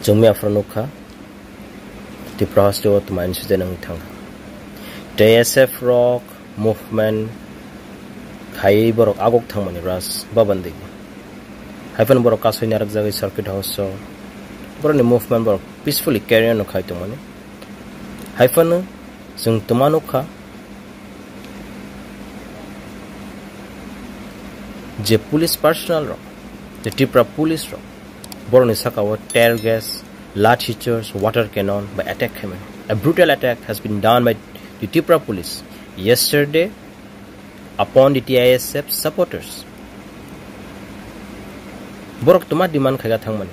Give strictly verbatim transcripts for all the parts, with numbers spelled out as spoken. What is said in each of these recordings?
Chwng miya phuru nukha, Tripura hasteo twma incident wngwi thangkha. T S F rok movement khaiwi borok agok thangmani Raj Bhavan digi. Haiphano borok kasui narwkjagwi circuit house o borokni movement borok peacefully carry on khai tongmani. Haiphano chwng twma nukha je police personnel rok, je Tripura police rok, borokni sakao tear gas, lathi charge, water cannon bai attack khaimani. A brutal attack has been done by the Tripura police yesterday upon the T I S F supporters. Borok twma demand khaiga thangmani.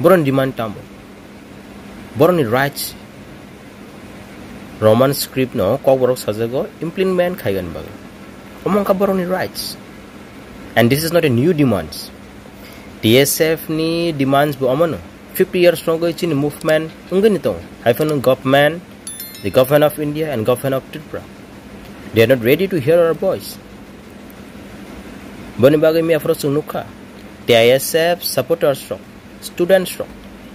Borokni demand tamo? Borokni rights. Roman script no kokborok sajago implement khaigani bagwi. Omo wngkha borokni rights. And this is not a new demands. T S F ni demands bo omono. Fifty years nogwi chini movement wngwi tongo. Haiphano government, the government of India and government of Tripura, they are not ready to hear our voice. Boni bagwi miya phuru chwng nukha, T I S F supporters rok, students rok,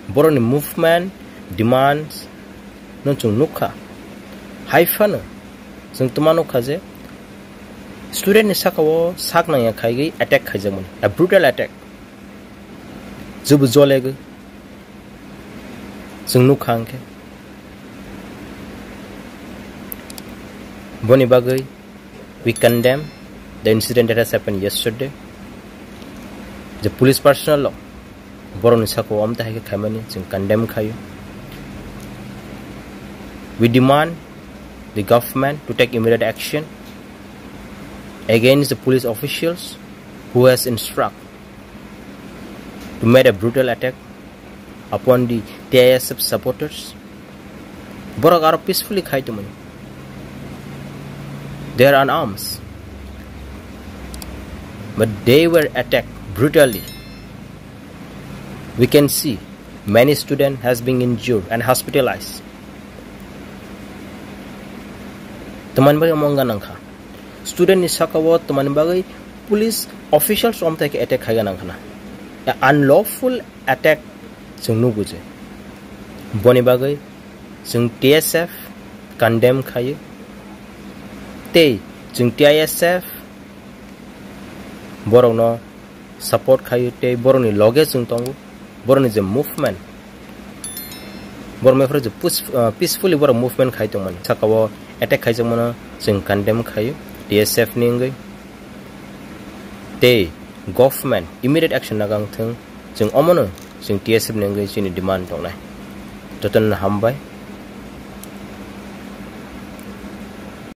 borokni movement, demands no chwng nukha. Haiphano chwng twma nukha je student ni sakao sak nangya khaigwi attack khaijakmani, a brutal attack. Jubu jolegwi chwng nukha hwnkhe. Boni bagwi we condemn the incident that has happened yesterday. Je police personnel rok borokni sakao amtwi hai khe khaimani chwng condemn khaio. We demand the government to take immediate action against the police officials who has instruct to made a brutal attack upon the T I S F supporters. Borok aro peacefully khai tongmani. They are unarmed. But they were attacked brutally. We can see many student has been injured and hospitalized. Tamani bagwi omo wngna nangkha. Student ni sakao tamani bagwi police officials omtai khe attack khaiga nangkhana. A unlawful attack chwng nugo je. Boni bagwi chwng T S F condemn khaio. Tei chwng T I S F borokno support khaio tei borokni loge chwng tongo. Borokni je movement, borok mephru je pus-, ah, peacefully borok movement khai tongmani. Sakao attack khaijakmano chwng condemn khaio T S F ni wngwi. Tei government immediate action nagang thwng, chwng omono chwng T S F ni wngwi chini demand tongnai. Jotono hambai.